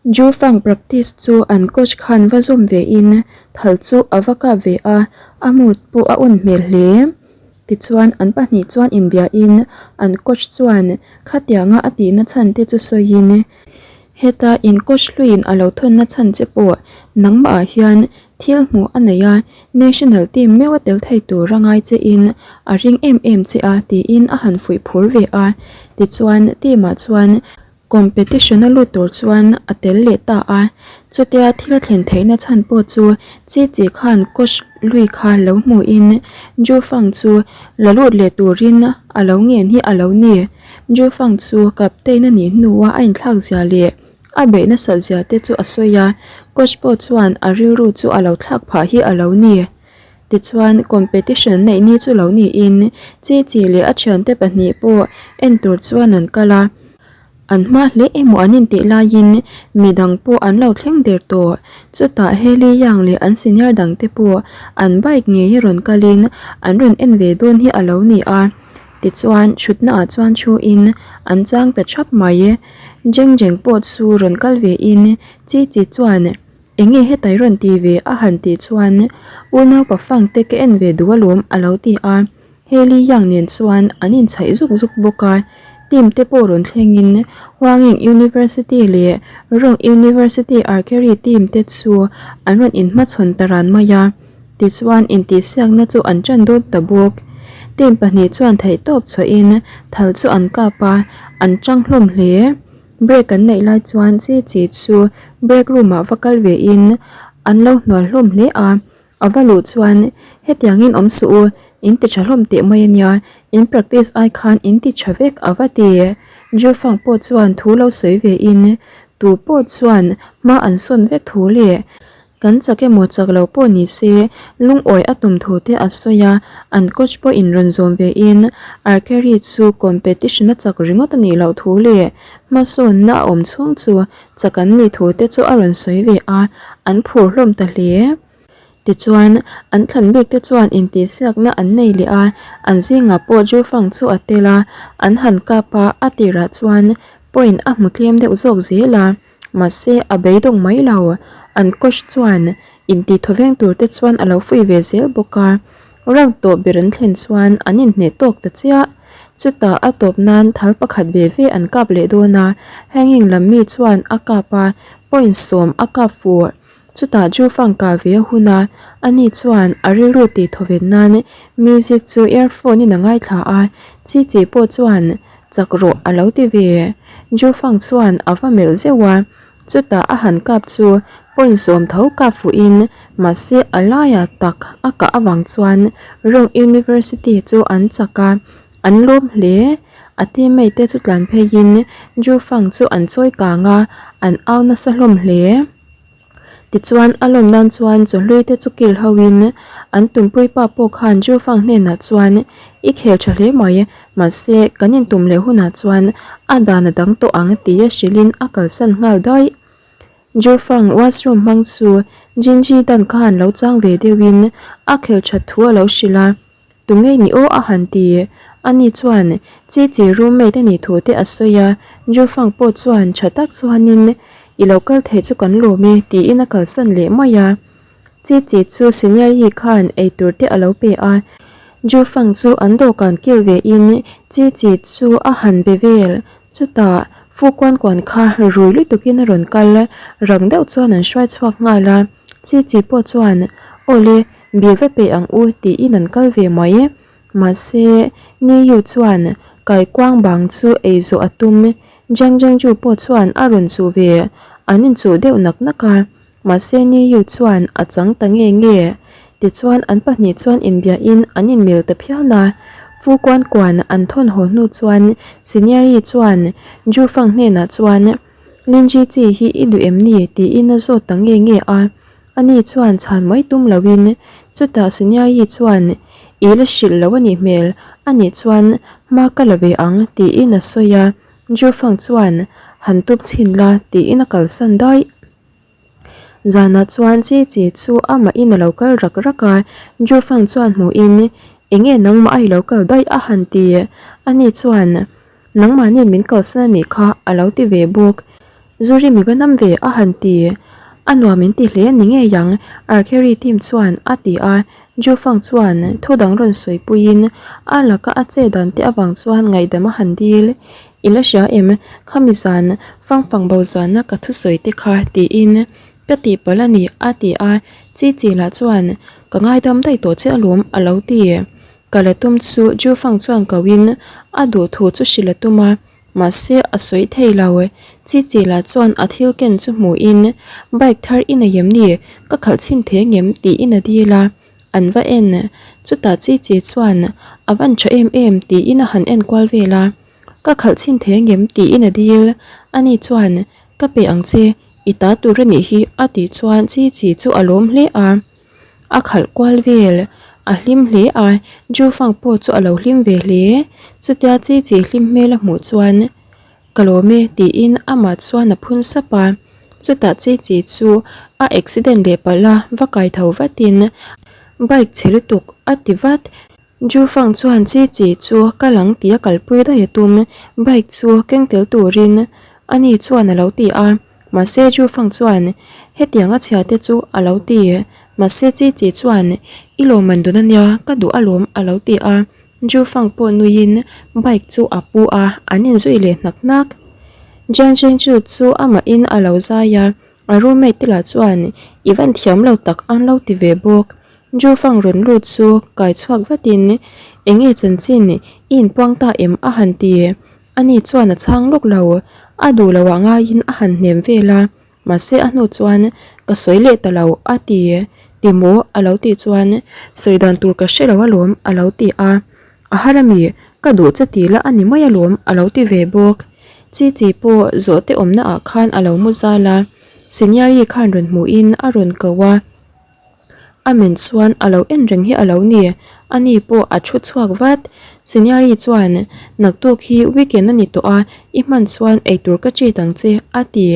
Ju Fang practice chu an coach khan va zawm ve in thal chu a va kap ve a, a mood pawh a un hmel hle. Tichuan an pahnih chuan inbia in an coach chuan khatianga a tihna chhan te chu sawiin heta in coach hluiin a lo thawnna chhan che pawh nangmah ah hian thil hmuh a nei a, national team meuh a tel thei tur a ngai che in a ring em em che a tiin a han fuih phur ve a. Tichuan team ah chuan Competition a lut tur chuan a tel leh ta a, chutia thil a thlen theihna chhan pawh chu Chi Chi khan coach lui kha lo hmuhin Ju Fang chu la lut leh turin a lo ngen hi a lo ni. Ju Fang chu captain a nih hnua a inthlak zia leh a beih nasat zia te chu a sawi a, coach pawh chuan a rilru chu a lo thlak phah hi a lo ni. Tichuan competition neih ni chu lo niin Chi Chi leh a thiante pahnih pawh en tur chuan an kal a. An hma hle emaw an intih laiin midang pawh an lo thleng der tawh. Chutah Heli Yang leh an senior dangte pawh an bike ngei hi rawn kalin an rawn en ve dawn hi a lo ni a. Tichuan thutnaah chuan thuin an chang ta thap mai. Jeng Jeng pawh chu rawn kal vein Chi Chi chuan Enge hetai rawn ti ve a han tih chuan unau pafang te ka en ve duh alawm a lo ti a, Hailey Young nen chuan an inchhaih zuk zuk bawk a, team te pawh rawn thlengin Huanging University leh Rong University Archery team te chu an rawn inhmachhawn ta ran mai a, tichuan intihsiakna chu an ṭan dawn ta bawk. Team pahnih chuan theihtawp chhuahin thal chu an kap a, an ṭang hlawm hle. Break an neih lai chuan chi chi chu break room ah va kal ve in an lo hnual hlawm hle a, a va luh chuan hetiang in awm suh u, in ti tha hlawm teh mai ania, in practice ai khan in ti tha vek a va ti. Jufang pawh chuan thu lo sawi ve in tu pawh chuan hma an sawn vek thu leh Kan chak emaw chak lo pawh ni se, lungawi a tum thu te a sawi a, an coach pawh in rawn zawm ve in, Archery chu competition a chak ringawt a nih loh thu leh hmasawnna a awm chhung chu chak an nih thu te chu a rawn sawi ve a, an phur hlawm ta hle. Tichuan, an thlan bik te chuan intihsiakna an nei leh a, an zingah pawh Jufang chu a tel a, an han kap a, a tirah chuan point a hmu tlem deuh zawk zel a. Mahse, a beidawng mai lo. An coach chuan intih thawveng tur te chuan a lo fuih ve zel bawk a. Round tawh ber an thlen chuan an inhneh tawk ta chiah. Chutah a tawp nan thal pakhat ve ve an kap leh dawn a, hanging lam mi chuan a kap a, point sawm a kap fuh. Chutah Ju Fang kah ve a hun a, ani chuan a rilru tih thawven nan music chu earphone in a ngaithla a, Chi Chi pawh chuan chak rawh a lo ti ve. Ju Fang chuan a va melh zeuh a, chutah a han kap chu point sawm tho kap fuhin mahse a laiah tak a kah avang chuan Rome University chu an chak a, an lawm hle. A teammate te chu tlan pheiin Ju Fang chu an chawi kang a, an au nasa hlawm hle. Tichuan, a lawm nan chuan chawhlui te chu kil ho in an tumpui pa pawh khan Jufang hnenah chuan I khel tha hle mai, mahse kan intum leh hunah chuan a dan a dang tawh ang ti a hrilh in a kalsan nghal daih. Jufang washroom hmang chu Jinji dan khan lo chang ve deuh in a khel that thu a lo hrilh a. Tu ngei ni aw a han ti. Ani chuan Chi Chi roommate a nih thu te a sawi a, Jufang pawh chuan tha tak chuanin I lo kal theih chu kan lawm e tiin a kalsan leh mai a. Chi Chi chu senior Yi khan eitur te a lo pe a, Jufang chu an dawhkan kil ve in Chi Chi chu a han be vel. Chutah Fu Kuan Kuan kha rui lutukin a rawn kal, rang deuh chuan an hruai chhuak nghal a. Chi Chi pawh chuan Awle, Bill va pe ang u tiin an kal ve mai. Mahse, Ni Yu chuan kaikuang bang chu ei zawh a tum. Jiang Jiangju pawh chuan a rawn chuh ve. An inchuh deuh nak nak a. Mahse, Ni Yu chuan a chang ta nge nge. Tichuan, an pahnih chuan inbiahin an inmel ta phian a. Fu Kuan Kuan an thawn haw hnu chuan Senior Yi chuan Ju Fang hnenah chuan, Linji chi hi i duh em ni? tiin a zawt ta nge nge a. Ani chuan chhan mai tum loin chutah Senior Yi chuan I la hrilh lo a nih hmel, ani chuan hma ka la ve ang tiin a sawi a, Ju Fang chuan han tup chhin la tiin a kalsan daih. Zanah chuan Chi Chi chu amahin a lo kal rak rak a, Ju Fang chuan hmuhin Enge nangmah a i lo kal daih a han ti, ani chuan Nangmahni'n min kalsan a nih kha a lo ti ve bawk. Zuri mi va nam ve a han ti. A nuam in ti hle ni ngei ang Archery team chuan a ti a. Jufang chuan thu dang rawn sawi puiin a laka a che dan te avang chuan ngaihdam a han dil. I la hria em? Khami zan fangfang bo zana ka thusawi te kha tiin ka tihpalh a ni a ti a. Chi chi lah chuan ka ngaidam daih tawh che alawm a lo ti. Ka la tum chu Jufang chuan ko in a duh thu chu hrilh a tum a. Mahse a sawi thei lo. Chi chi lah chuan a thil ken chu hmuhin bike thar i nei em ni? Ka khalh chhin thei ngem? tiin a dil a, an va en. Chutah Chi chi chuan a van tha em em tiin a han en kual vel a, Ka khalh chhin thei ngem? tiin a dil. Ani chuan Ka pe ang che, i ta tur a nih hi a tih chuan Chi chi chu a lawm hle a. A khalh kual vel, a hlim hle a, Jufang pawh chu a lo hlim ve hle. Chutia chi chi hlim hmel a hmuh chuan, Ka lawm e tiin amah chuan a phun sap a. Chutah chi chi chu a accident leh palh a, va kai tho vatin bike chhe lutuk a ti vat. Jufang chuan chi chi chu kal ang tih a kalpui daih a tum, bike chu keng tel turin ani chuan a lo ti a. Mahse Jufang chuan, Hetiang a chhia te chu a lo ti. Mahse Chi Chi chuan, I lawmman dun ania, ka duh alawm a lo ti a. Jufang pawh nuiin bike chu a pu a, an inzui leh hnak hnak. Jiang Zhengzhu chu amahin a lo zai a, a roommate te lah chuan, I van thiam lo tak an lo ti ve bawk. Jufang rawn lut chu kai chhuak vatin, Enge chanchin, i inpuang ta em? a han ti. Ani chuan a chhang lawk lo, a duh loh ah ngaiin a han hnem vel a, mahse a hnu chuan ka sawi leh ta lo a ti, ti maw a lo tih chuan sawi dan tur ka hre lo alawm a lo ti a, a har ami ka duh che tih lah a ni mai alawm a lo ti ve bawk. Chi chi pawh zawhte awmna ah khan a lo mu zal a, Senior-i khan rawn hmuhin a rawn ko a. A men chuan a lo en reng hi a lo ni, ani pawh a thu chhuak vat. Senior-i chuan, Naktuk hi weekend a ni tawh a, i hman chuan eitur ka treat ang che, a ti.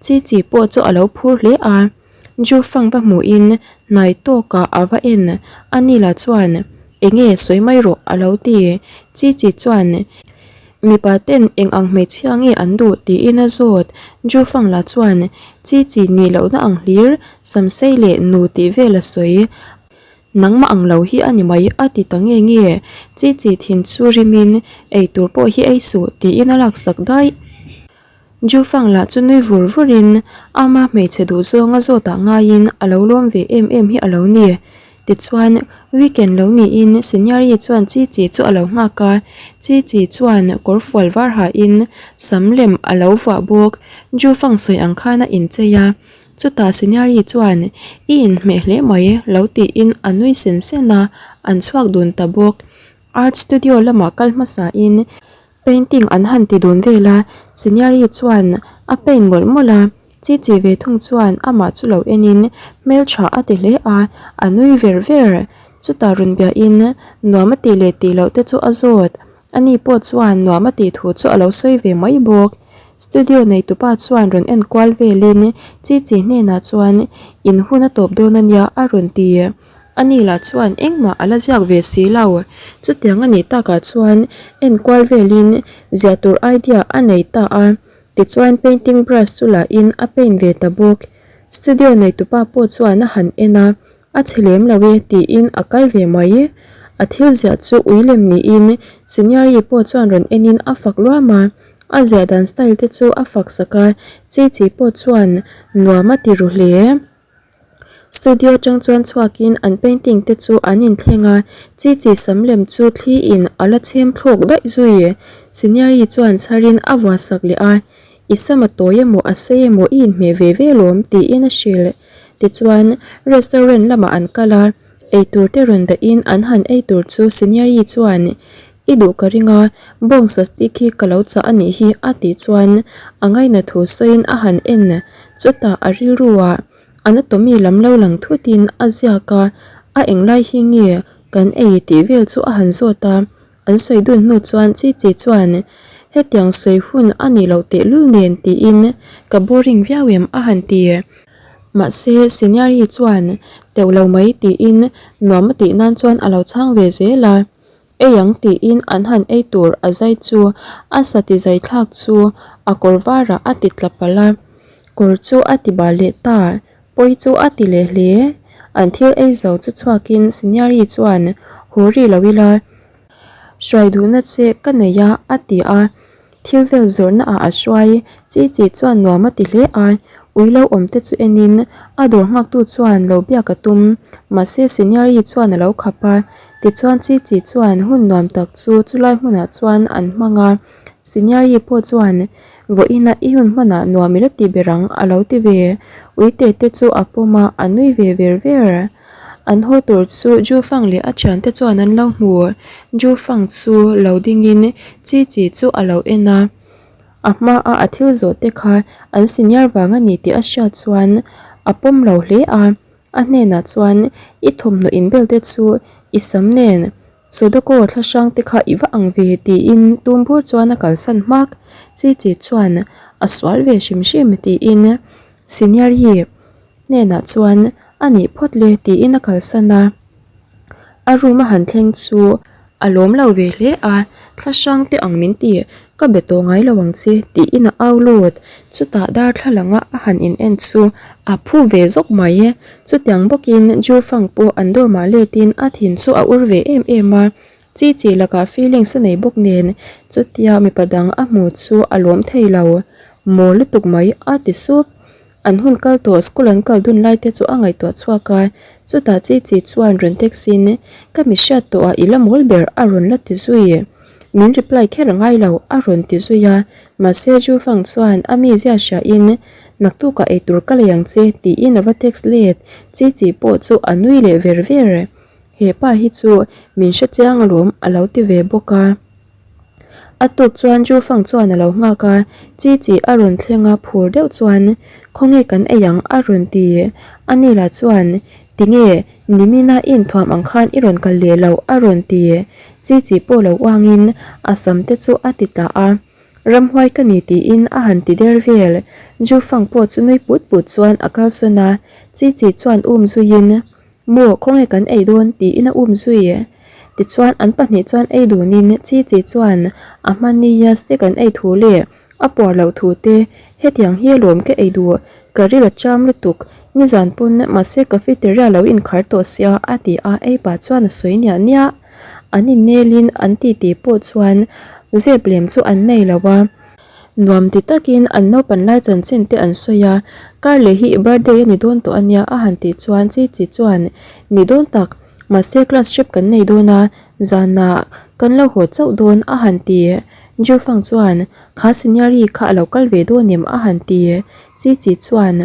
Chi chi pawh chu a lo phur hle a. Ju Fang va hmuhin hnai tawkah a va en, ani lah chuan, Enge sawi mai rawh, a lo ti. Chi chi chuan, Mipa ten eng ang hmeichhia nge an duh tiin a zawt. Jufang lah chuan chi chi nih lohna ang hlir, samsei leh nu tih vel a sawi. Nangmah ang lo hi a ni mai a ti ta nge nge. Chi chi thin chu rimin ei tur pawh hi ei suh tiin a laksak daih. Jufang lah chu nui vur vurin ama hmeichhe duhzawnga zawtah ngaiin a lo lawm ve em em hi a lo ni. Tichuan, weekend lo niin Senior-i chuan Chi Chi chu a lo nghak a, Chi Chi chuan kawr fual var hain sam lem a lo vuah bawk. Jufang sawi ang khan a inchei a, chutah Senior-i chuan i inhmeh hle mai lo tiin a nui sen sen a, an chhuak dun ta bawk. Art studio lamah kal hmasain Painting an han ti dun vel a, Senior-i chuan a paint mawlh mawlh a, Chi Chi ve thung chuan amah chu lo enin hmeltha a ti hle a, a nui ver ver. Chutah rawn biahin nuam a tih leh tih loh te chu a zawt, ani pawh chuan nuam a tih thu chu a lo sawi ve mai bawk. Studio neitupa chuan rawn en kual velin Chi Chi hnenah chuan in hun a tawp dawn a nia a rawn ti. Ani lah chuan engmah a la ziak ve si lo. Chutiang a nih takah chuan enkual velin ziah tur idea a nei ta a. Tichuan painting brush chu lahin a paint ve ta bawk. Studio neitupa pawh chuan a han en a, a chhe lem lo e tiin a kal ve mai. A thil ziah chu ui lem niin Senior-i pawh chuan rawn enin a fak luam a. A ziah dan style te chu a fak sak a, Chi Chi pawh chuan nuam a ti ru hle. Studio atang chuan chhuakin an painting te chu an inthleng a, chi chi sam lem chu thli in a la chhem thlawk daih zui. Senior-i chuan chharin a vuah sak leh a, I sam a tawi emaw a sei emaw i inhmeh ve ve lawm tiin a hrilh. Tichuan restaurant lamah an kal a, eitur te rawn dahin an han ei tur chu Senior-i chuan I duh ka ring a, bawngsa stick hi ka lo chah a nih hi a tih chuan a ngaina thu sawiin a han en. Chutah a rilruah anatomy lam lo lang thutin a ziak a, a englai hi nge kan ei tih vel chu a han zawt a. An sawi dun hnu chuan Chi Chi chuan hetiang sawi hun a nih loh tehlul nen tiin ka boring viau em a han ti. Mahse Senior-i chuan teuh lo mai tiin nuam a tih nan chuan a lo chhang ve zel a. Ei ang tiin an han ei tur a zai chu a sa ti zai thlak chu a kawr varah a ti tla palh a, kawr chu a ti bal leh ta, pawi chu a ti leh hle. An thil ei zo chu chhuakin Senior-i chuan haw rih lo ila, hruai duhna che ka nei a a ti a, thil vel zawrhna ah a hruai chi chi chuan nuam a ti hle a, ui lo awm te chu enin a dawr nghaktu chuan lo biak a tum, mahse Senior-i chuan a lo khap a, tichuan chi chi chuan hun nuam tak chu chulai hmunah chuan an hmang a, Senior-i pawh chuan vawiina i hun hmanah nuam i la ti ber ang a lo ti ve, uite te chu a pawm a, a nui ve ver ver. An haw tur chu Ju Fang leh a thiante chuan an lo hmu. Ju Fang chu lo dingin Chi Chi chu a lo en a. A hmaa a thil zawh te kha an senior vang a ni tih a hriat chuan a pawm lo hle a. A hnenah chuan i thawmhnaw inbel te chu i sam nen Sudoku thlahrang te kha i va ang ve tiin tum bur chuan a kalsan hmak. Chi Chi chuan a sual ve hrim hrim tiin senior hi hnenah chuan a nih phawt le tiin a kalsan a, a room a han thleng chu a lawm lo ve hle a, thlahrang te ang min ti, ka be tawh ngai lo ang che tiin a au lut, chutah darthlalang a a han in en chu a phu ve zawk mai, chutiang bawkin Ju Fang pawh an dawr mah letin a thin chu a ur ve em em a, chi chi lakah feelings a nei bawk nen chutia mipa dang a hmu chu a lawm thei lo, maw lutuk mai a ti sup. An hun kal tawh school an kal dun lai te chu a ngaihtuah chhuak a, chutah chi chi chuan rawn text in ka mi hriat tawh ah i la mawl ber a rawn la ti zui. Min reply kher a ngai lo a rawn ti zui a, mahse Ju Fang chuan a mi zia hria in naktuk ah eitur ka lei ang che tiin a va text let, chi chi pawh chu a nui leh ver ver. He pa hi chu min hre chiang alawm a lo ti ve bawk a. A tuk chuan Ju Fang chuan a lo nghak a, Chi Chi a rawn thleng a phur deuh chuan, Khawnge kan ei ang? a rawn ti. A ni lah chuan, Tinge, nimina i inthuam ang khan i rawn kal leh loh? a rawn ti. Chi Chi pawh lo uangin a sam te chu a ti tah a, Ramhuai ka ni tiin a han ti der vel. Ju Fang pawh chu nui put put chuan a kalsawn a, Chi Chi chuan um zuiin, Maw, khawnge kan ei dawn? tiin a um zui. Tichuan an pahnih chuan ei dunin Chi Chi chuan a hmani a steak an ei thu leh a puar loh thu te, Hetiang hi alawm ka ei duh, ka ril a cham lutuk, nizan pawn mahse cafeteria lo inkhar tawh sia a ti a, ei pah chuan a sawi niah niah. An innelin an titi pawh chuan zep lem chu an nei lo a. Nuam ti takin an naupan lai chanchin te an sawi a, kar leh hi i birthday a ni dawn tawh a nia a han tih chuan Chi Chi chuan ni dawn tak, mahse class trip kan nei dawn a, zanah kan lo haw chauh dawn a han ti. Ju Fang chuan kha senior-i kha a lo kal ve dawn em a han ti. Chi Chi chuan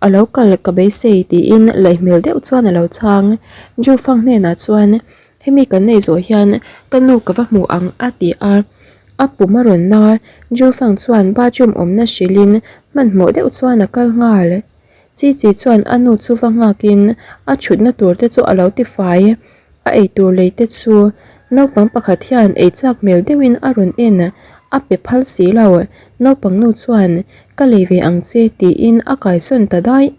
a lo kal ka beisei tiin laih hmel deuh chuan a lo chhang. Ju Fang hnenah chuan hemi kan nei zawh hian ka nu ka va hmu ang a ti a. A pum a rawn na, Jufang chuan bathroom awmna hrilhin hmanhmawh deuh chuan a kal nghal. Chi Chi chuan a nu chu va nghakin a thutna tur te chu a lo ti fai. A eitur lei te chu naupang pakhat hian ei chak hmel deuhin a rawn en, a pe phal si lo. Naupang nu chuan, Ka lei ve ang che tiin a kaisawn ta daih.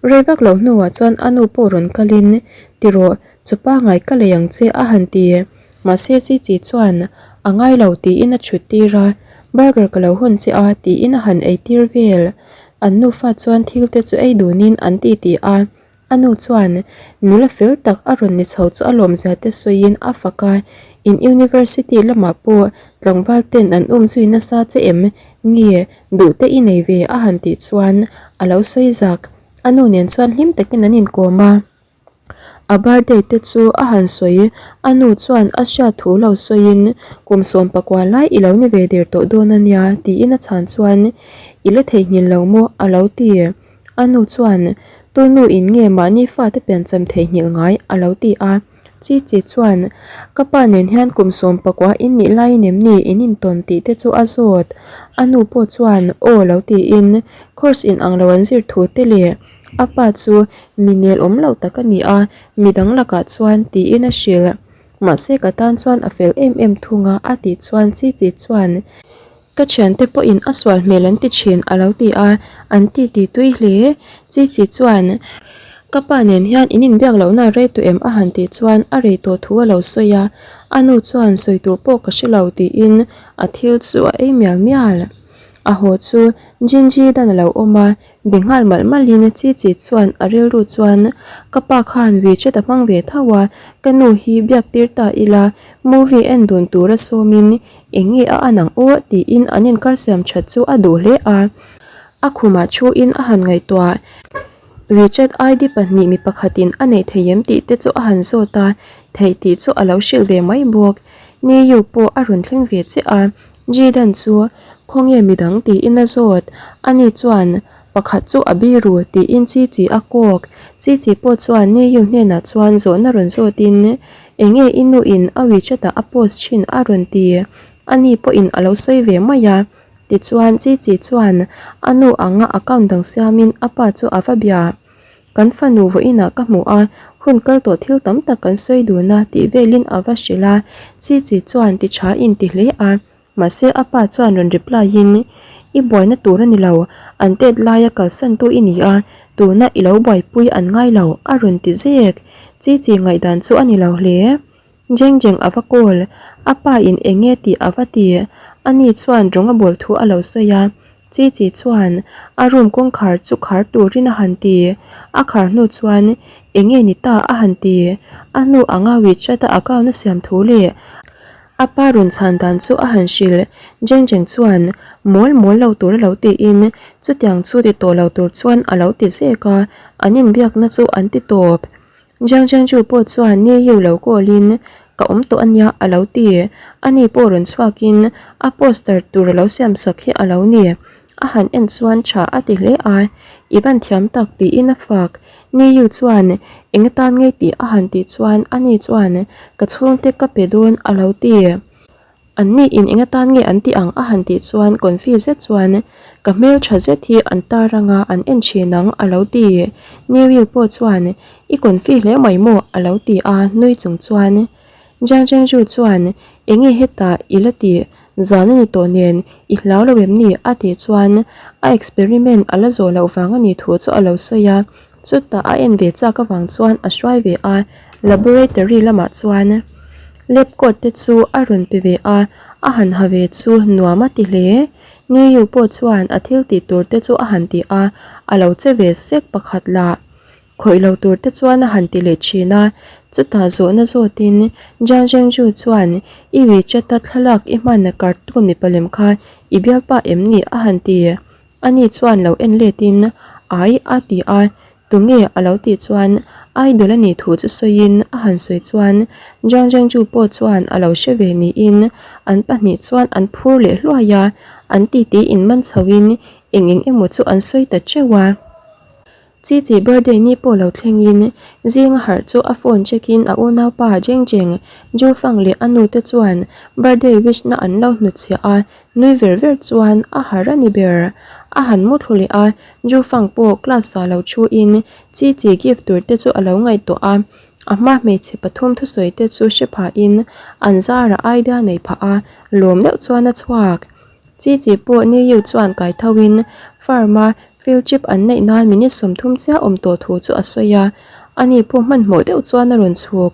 Rei vak lo hnuah chuan a nu pawh rawn kalin, Tirawh, chu pangai ka lei ang che a han ti. Mahse Chi Chi chuan, A ngai lo tiin a chhut tir a, Burger ka lo hawn che a tiin a han ei tir vel. An nufa chuan thil te chu ei dunin an ti ti a. A nu chuan, Nula fel tak a rawn ni chho chu a lawmzia te sawiin a fak a, In university lamah pawh tlangval ten an um zui nasa che em? Nge, duh te i nei ve a han tih chuan a lo sawi zak. A nu nen chuan hlim takin an inkawm a. A birthday te chu a han sawi, a nu chuan a hriat thu lo sawiin kum 19 lai i lo ni ve der tawh dawn a nia tiin a chhan chuan i la theihnghilh lo maw a lo ti. A nu chuan tu nu in nge mahni fate piancham theihnghilh ngai a lo ti a. Chi Chi chuan ka pa nen hian kum 19 in nih laiin em ni in intawn tih te chu a zawt. A nu pawh chuan aw lo tiin course in ang lo an zir thu te leh A pa chu mi nel awm lo tak a ni a, mi dang lakah chuan tiin a hrilh. Mahse ka tan chuan a fel em em thung a, a tih chuan Chi Chi chuan, Ka thiante pawhin a sual hmel an ti thin a lo ti a, an ti ti tui hle. Chi Chi chuan, Ka pa nen hian in inbiak lohna a rei tawh em? a han tih chuan a rei tawh thu a lo sawi a. A nu chuan sawi tur pawh ka hre lo tiin a thil chu a ei mial mial. A haw chu Jinji dan a lo awm a, be nghal malh malhin Chi Chi chuan a rilru chuan ka pa khan WeChat a hmang ve tho a, ka nu hi biak tir ta ila movie en dun tura sawmin eng nge a an ang aw tiin an inkar siam that chu a duh hle a. A khumah thuin a han ngaihtuah. WeChat ID pahnih mi pakhatin a neih thei em tih te chu a han zawt a, theih tih chu a lo hrilh ve mai bawk. Niu pawh a rawn thleng ve chiah a, Jidan chu khawnge midang tiin a zawt. Ani chuan pakhat chu a biru tiin Chi Chi a kawk. Chi Chi pawh chuan Niu hnenah chuan zawhna rawn zawtin enge i nuin a WeChat-ah a post thin a rawn ti. Ani pawhin a lo sawi ve mai a. Tichuan, Chi Chi chuan a nu anga account dang siamin a pa chu a va bia. Kan fanu vawiinah ka hmu a, hun kal tawh thil tam tak kan sawi dun a tih velin a va hrilh a. Chi Chi chuan ti tha in ti hle a, mahse a pa chuan rawn reply in, I buaina tur a ni lo, an tet laia kalsan tu i ni a, tuna i lo buaipui an ngai lo a rawn ti zek. Chi Chi ngaihdan chu a ni lo hle. Jeng Jeng a va call, a pa in eng nge tih a va ti, ani chuan rawng a bawl thu a lo sawi a, Chi Chi chuan a room kawngkhar chu khar turin a han ti, a khar hnu chuan eng nge ni ta a han ti, a hnu anga WeChat a account a siam thu leh a pa rawn chhan dan chu a han hrilh, Jeng Jeng chuan mawl mawl lo tur a lo tiin chutiang chu ti tawh lo tur chuan a lo ti zek a, an inbiakna chu an ti tawp. Jiang Jiang Ju pawh chuan Ni Yu lo call in ka awm tawh ania a lo ti. Ani pawh rawn chhuak in a poster tur a lo siam sak hi a lo ni. A han en chuan tha a ti hle a, I van thiam tak tiin a fak. Ni Yu chuan eng atan ngei tih a han tih chuan ani chuan ka chhungte ka pe dawn a lo ti. An ni in eng atan nge an tih ang a han tih chuan confi zet chuan ka hmel tha zet hi an tar anga an en thin ang a lo ti. New pawh chuan i confi hle mai maw a lo ti a nui chung chuan Jiang Zhengzhu chuan enge hetah i la tih zan a ni tawh nen i hlau lo em ni a tih chuan a experiment a la zawh loh vang a nih thu chu a lo sawi a chutah a en ve chak avang chuan a hruai ve a laboratory lamah chuan. Lab coat te chu a rawn pe ve a, a han ha ve chu nuam a ti hle. Niu pawh chuan a thil tih tur te chu a han ti a, a lo che ve sek pakhat lah. Khawih lo tur te chuan a han ti leh thin a, chutah zawhna zawtin Jiang Zhengzhu chuan i WeChat-a thlalak i hmanna cartoon mipa lem kha i bialpa em ni a han ti. Ani chuan lo en letin ai a ti a, Tunge a lo tih chuan idol a nih thu chu sawiin a han sawi chuan Jiang Zhengzhu pawh chuan a lo hre ve niin an pahnih chuan an phur leh hluai a, an titi in man chhoin eng eng emaw chu an sawi ta teuh a. Chi Chi birthday ni pawh lo thlengin zing a harh chu a phone check in a unaupa Zheng Zheng, Zhu Fang leh a nu te chuan birthday wish na an lo hnutchhiah a, Nui ver ver chuan a harh a ni ber. A han mu thlu leh a, Jufang pawh class ah lo thu in Chi Chi gift tur te chu a lo ngaihtuah a. A hma hmeichhe pathum thusawi te chu hre phah in an zarah idea nei phah a, lawm deuh chuan a chhuak. Chi Chi pawh Ni Yu chuan kai tho in farm a field trip an neih nan minute 30 chiah awm tawh thu chu a sawi a. Ani pawh hmanhmawh deuh chuan a rawn chhuk.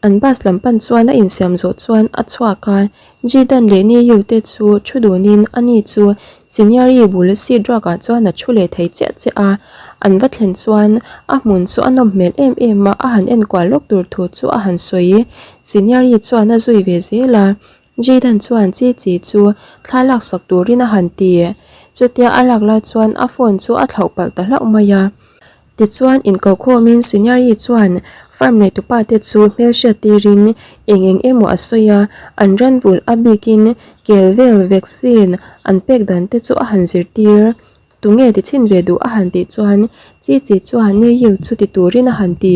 An bus lam pan chuan a insiam zawh chuan a chhuak a, Jidan leh Niyu te chu thu dunin ani chu Senior-i bul seat ruakah chuan a thu leh thei chiah chiah a. An va thlen chuan a hmun chu a nawm hmel em em a, a han enkual lawk tur thu chu a han sawi. Senior-i chuan a zui ve zel a, Jidan chuan Chi Chi chu thla laksak turin a han ti. Chutia a lak lai chuan a phone chu a thlauh palh ta hlauh mai a. Tichuan, inkokhawmin Senior-i chuan farm neitupa te chu hmelhriat tirin eng eng emaw a sawi a, an ranvulh a bikin kel vel vaccine an pek dan te chu a han zirtir. Tunge ti chhin ve duh a han tih chuan Chi Chi chuan Ni Yu chu ti turin a han ti.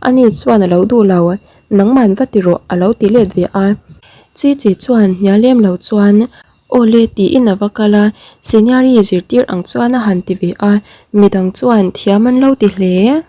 Ani chuan a lo duh lo, nangman va ti rawh a lo ti let ve a. Chi Chi chuan hnial lem lo chuan Awle tiin a va kal a, Senior-i zirtir ang chuan a han ti ve a, midang chuan thiam an lo ti hle.